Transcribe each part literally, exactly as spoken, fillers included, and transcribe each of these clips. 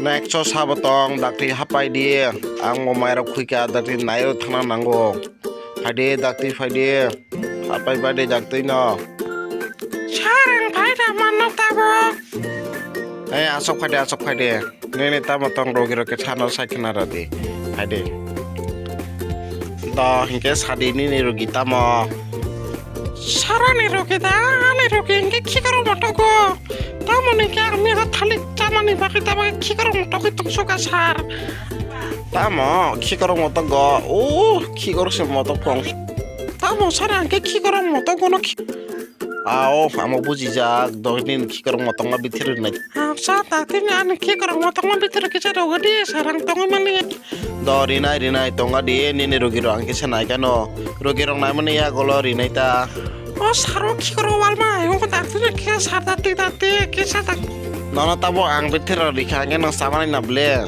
Nekso sabo tong, dakti hapai di. Ang bo mairok khuika, dakti nairo thangna nango. Phaidi, dakti phaidi. Hapai bai di dakti no. Sir, ang phai da manno tabo. Eh, asok phaidi, asok phaidi. Nini tamo tong rogi rogi thano sai khna radi. Phaidi. To hinkhe sadi nini rogi tamo. Sir, ani rogi da, ani rogi hinkhe khikorok motogo. Tamoni khe ang mega thalik chamani bagwi tamo khikorok motogwi tongsuka sir. Tamo khikorok motogo, o khikorok se motok tong. Tamo sir ang khe khikorok motogono khi- Ao, amo bujijak, dogini khikorok motokma bithir rwnai. Ang sa ta tini ani khikorok motokma bithir kisa rogodi sir ang tongwi mani. Do rinai rinai tonga di nini rogi rok ang kisa nai kano. Rogi rok naimani yagolo rinai ta. O saro khikorok walma ayung ko dakti na kisa sar dakti dakti kisa dak. Nono tabo ang bithir rikha hingke nang samani na ble.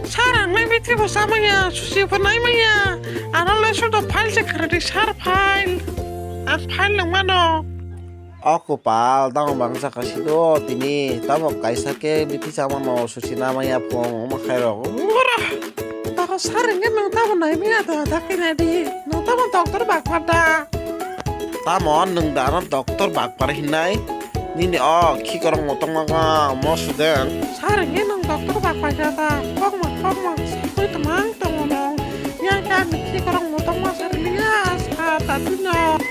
Sir ang nai bithir bo samaya susi bo naimaya. Ano le sudo file se kharadi sir file. Ar file nang mano. O kopal, tamo bangsa kaisa do tini, tamo kaisa khe bithi chamano susi namaya phung, omo khairok. Ura! Tamo sir hwnkhe nwng tamo naimaya da, da khe naidi. Nwng tamo doctor bakpar da. Tamo nwng da ano doctor bakpar hinai? Nini o khikorok motokma mo sudeng. Sir hwnkhe nwng doctor bakpar da da. Kokma, kokma, sakoi twmang tongo nwng. Yang khe ani khikorok motokma sir liya, sa ta tino.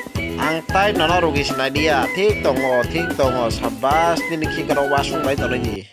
Ang tai nono rogi sinai dia. Thik tongo, thik tongo. Sabbas, nini khikorok wasung bai tolai di.